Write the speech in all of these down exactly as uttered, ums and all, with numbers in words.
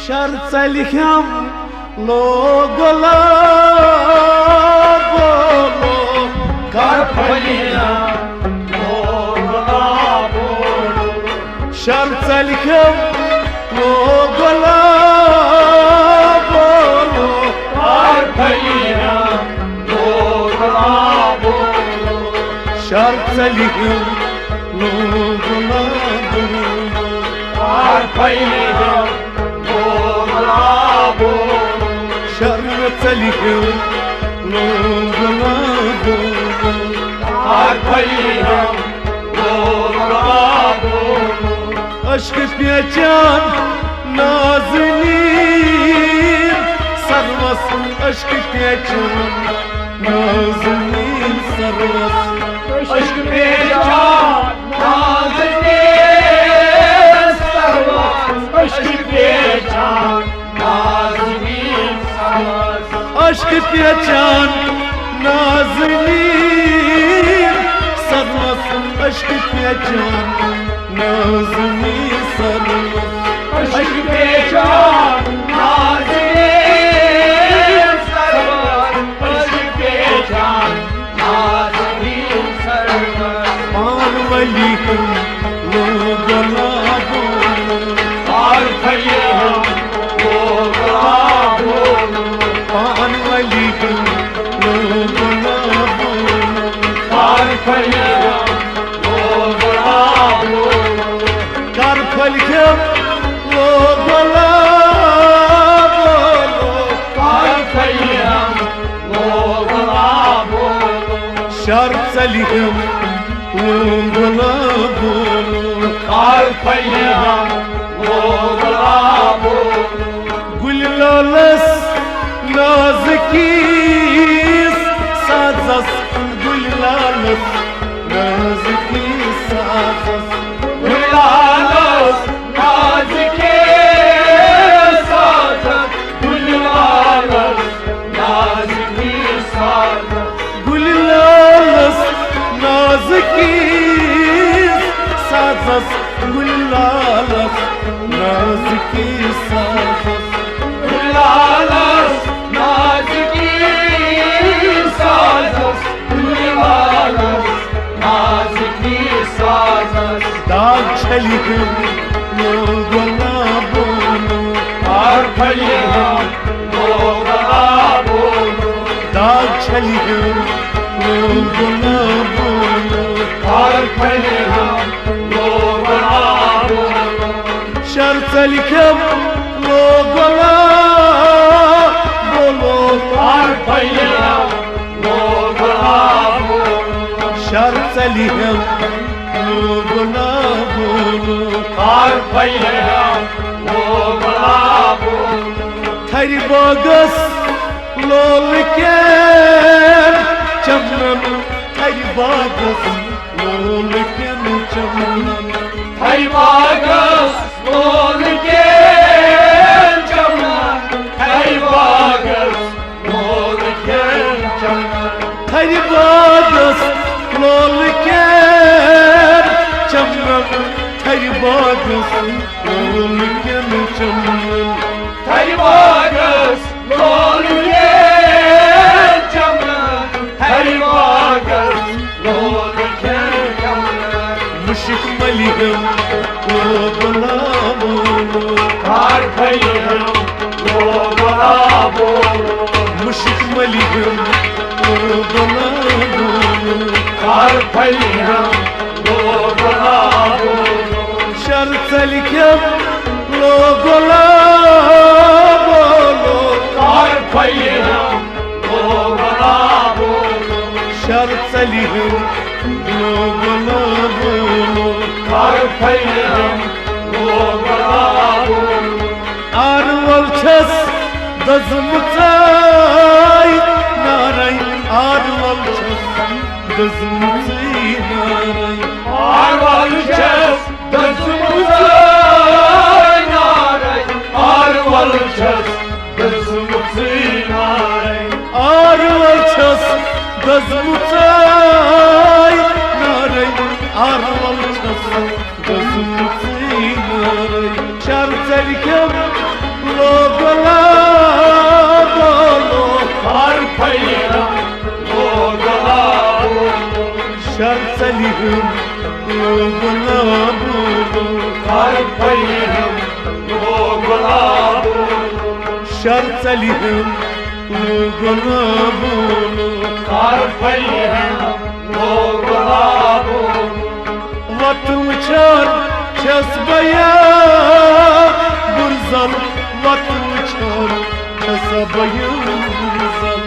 شر ژلہِ ہم لوگ گۄلاب، لوگ کر پھلہِ ہم لوگ گۄلاب۔ شر ژلہِ ہم لوگ گۄلاب، لوگ کر پھلہِ ہم لوگ گۄلاب۔ شر ژلہِ ہم لوگ گۄلاب۔ آر پھلہِ ہم لوگ گۄلاب۔ شر ژلہِ ہم لوگ گۄلاب۔ آر پھلہِ ہم لوگ گۄلاب۔ عشق پیچان نازنین سروس، عشق پیچان نازنین سروس۔ عشق پیچان نازنین سروس، عشق پیچان نازنین سروس۔ عشق پیچان نازنین سروس، عشق پیچان نازنین سروس۔ عشق پیچان نازنین سروس، عشق پیچان نازنین سروس۔ پان ولی ہم لوگ گۄلاب۔ پان ولی ہم لوگ گۄلاب۔ پان ولی ہم لوگ گۄلاب۔ پان ولی ہم لوگ گۄلاب۔ کر پھلہِ ہم لوگ گۄلاب۔ کر پھلہِ ہم لوگ گۄلاب۔ شر ژلہِ ہم لوگ گۄلاب۔ کر پھلہِ ہم لوگ گۄلاب۔ گُلہِ لالس نازکِس سازس، گُلہِ لالس نازکِس سازس۔ گُلہِ لالس نازکِس سازس، گُلہِ لالس نازکِس سازس۔ گُلہِ لالس نازکِس سازس، گُلہِ لالس نازکِس سازس۔ گُلہِ لالس نازکِس سازس، گُلہِ لالس نازکِس سازس۔ داغ چھلہِ ہم لوگ گۄلابو۔ داغ چھلہِ ہم لوگ گۄلابو۔ داغ چھلہِ ہم لوگ گۄلابو۔ داغ چھلہِ ہم لوگ گۄلابو۔ شر ژلہِ ہم لوگ گۄلابو۔ داغ چھلہِ ہم لوگ گۄلابو۔ شر ژلہِ ہم لوگ گۄلابو۔ داغ چھلہِ ہم لوگ گۄلابو۔ تھرِ باغس لولہٕ کٮ۪ن چمنن، تھرِ باغس لولہٕ کٮ۪ن چمنن۔ تھرِ باغس لولہٕ کٮ۪ن چمنن، تھرِ باغس لولہٕ کٮ۪ن چمنن۔ تھرِ باغس لولہٕ کٮ۪ن چمنن، تھرِ باغس لولہٕ کٮ۪ن چمنن۔ تھرِ باغس لولہٕ کٮ۪ن چمنن، تھرِ باغس لولہٕ کٮ۪ن چمنن۔ مُشک ملہِ ہم لوگ گۄلابو۔ کر پھلہِ ہم لوگ گۄلابو۔ مُشک ملہِ ہم لوگ گۄلابو۔ کر پھلہِ ہم لوگ گۄلابو۔ شر ژلہِ ہم لوگ گۄلابو۔ کر پھلہِ ہم لوگ گۄلابو۔ شر ژلہِ ہم لوگ گۄلابو۔ کر پھلہِ ہم لوگ گۄلابو۔ آروَل چھَس دٔزمٕژَے نارَے، آروَل چھَس دٔزمٕژٕے نارَے۔ آروَل چھَس دٔزمٕژَے نارَے، آروَل چھَس دٔزمٕژٕے نارَے۔ آروَل چھَس دٔزمٕژَے نارَے، آروَل چھَس دٔزمٕژٕے نارَے۔ شر ژَلہِ کھٮ۪م شر ژلہِ ہم لوگو لابو۔ کر پھلہِ ہم لوگو لابو۔ وتہٕ وٕچھان چھَس بہٕ یا بُرزل، وتہٕ وٕچھان چھَس بہٕ یا بُرزل۔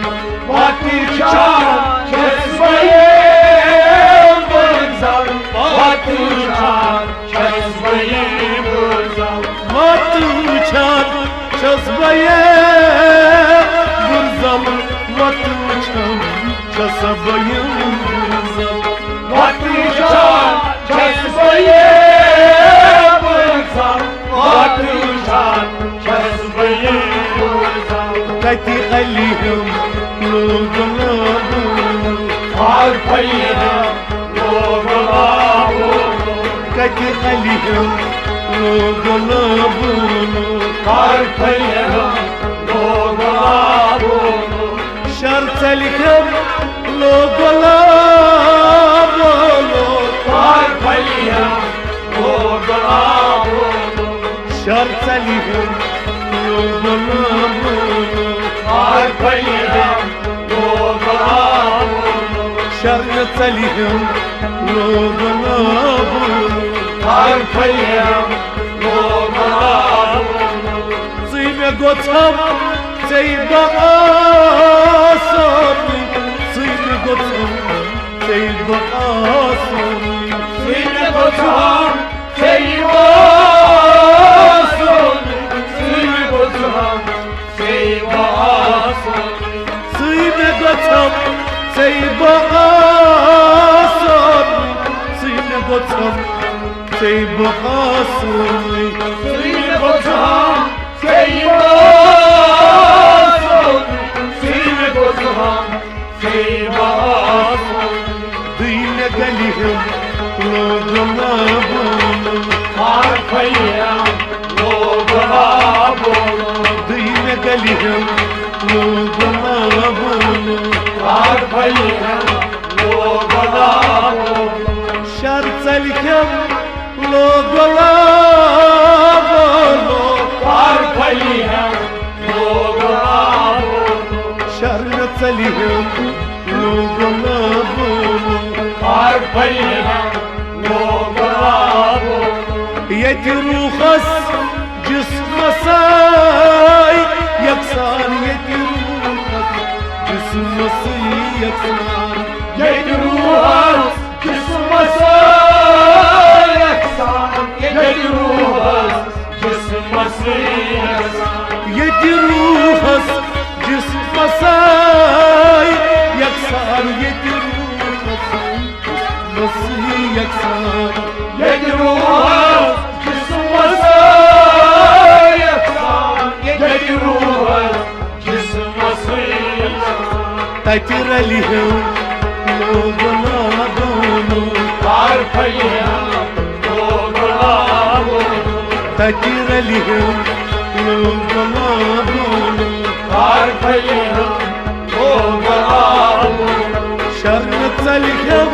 وتہٕ وٕچھان چھَس بہٕ یا بُرزل، وتہٕ وٕچھان چھَس بہٕ یا بُرزل۔ وتہٕ وٕچھان چھَس بہٕ یا بُرزل، وتہٕ وٕچھان چھَس بہٕ یا بُرزل۔ وتہٕ وٕچھان چھَس بہٕ یا بُرزل، وتہٕ وٕچھان چھَس بہٕ یا بُرزل۔ کتہِ علی ہم لوگو لابو۔ کر پھلہِ ہم لوگو لابو۔ کتہِ علی ہم لوگو لابو۔ کر پھلہِ ہم لوگو لابو۔ شر ژلہِ ہم لوگو لابو۔ کر پھلہِ ہم لوگو لابو۔ شر ژلہِ ہم لوگو لابو۔ کر پھلہِ ہم لوگو لابو۔ شر ژلہِ ہم لوگو لابو۔ کر پھلہِ ہم لوگو لابو۔ ژٕے مےٚ گوٚژھ ہم، ژٕے بہٕ آسہٕ، ژٕے مےٚ گوٚژھ ہم، ژٕے بہٕ آسہٕ۔ ژٕے مےٚ گوٚژھ ہم، ژٕے بہٕ آسہٕ، ژٕے مےٚ گوٚژھ ہم، ژٕے بہٕ آسہٕ۔ ژٕے مےٚ گوٚژھ ہم، ژٕے بہٕ آسہٕ، ژٕے مےٚ گوٚژھ ہم، ژٕے بہٕ آسہٕ۔ ژٕے مےٚ گوٚژھ ہم، ژٕے بہٕ آسہٕ، ژٕے مےٚ گوٚژھ ہم، ژٕے بہٕ آسہٕ۔ دٕے مےٚ گلہِ ہم لوگو لابو۔ کر پھلہِ ہم لوگو لابو۔ دٕے مےٚ گلہِ ہم لوگو لابو۔ کر پھلہِ ہم لوگو لابو۔ شر ژلہِ ہم لوگو لابو۔ کر پھلہِ ہم لوگو لابو۔ شر ژلہِ ہم لوگو لابو۔ کر پھلہِ ہم لوگو لابو۔ ییٚتہِ روحس جسمس سۭتۍ یکسان، ییٚتہِ روحس جسمس سۭتۍ یکسان۔ ییٚتہِ روحس جسمس سۭتۍ یکسان، ییٚتہِ روحس جسمس سۭتۍ یکسان۔ ییٚتہِ روحس جسمس سۭتۍ یکسان، ییٚتہِ روحس جسمس سۭتۍ یکسان۔ ییٚتہِ روحس جسمس سۭتۍ یکسان، ییٚتہِ روحس جسمس سۭتۍ یکسان۔ تتہِ رلہِ ہم لوگو لابو۔ کر پھلہِ ہم لوگو لابو۔ تتہِ رلہِ ہم لوگو لابو۔ کر پھلہِ ہم لوگو لابو۔ شر ژلہِ ہم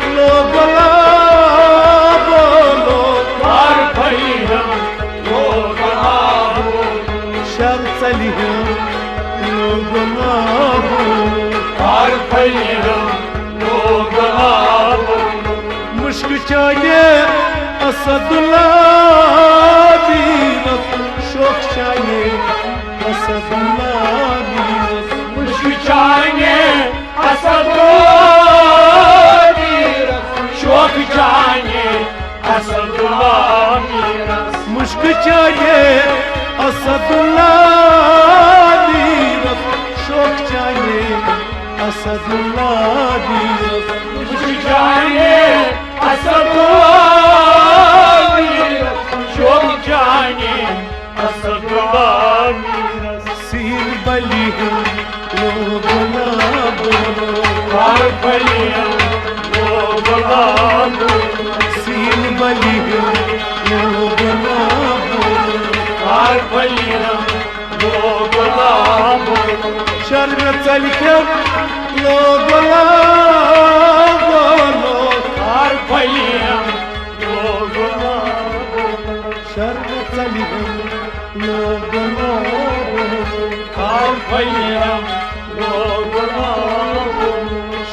لوگو لابو۔ کر پھلہِ ہم لوگو لابو۔ شر ژلہِ ہم لوگو لابو۔ کر پھلہِ ہم لوگو لابو۔ مشک چانہِ اسد اللہ میرس، شوق چانہِ اسد اللہ میرس۔ مشک چانہِ اسد اللہ میرس، شوق چانہِ اسد اللہ میرس۔ مشک چانہِ اسد اللہ میرس، شوق چانہِ اسد اللہ میرس۔ مشک چانہِ اسد اللہ میرس، شوق چانہِ اسد اللہ میرس۔ سیٖن بلی ہم لوگو لابو۔ کر پھلہِ ہم لوگو لابو۔ سیٖن بلی ہم لوگو لابو۔ کر پھلہِ ہم لوگو لابو۔ شر ژلہِ ہم لوگو لابو۔ کر پھلہِ ہم لوگو لابو۔ شر ژلہِ ہم لوگو لابو۔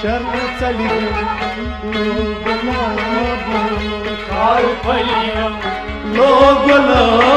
شرم ژلہِ گُلابُل، کر پھٔلِم لوگ گۄلاب۔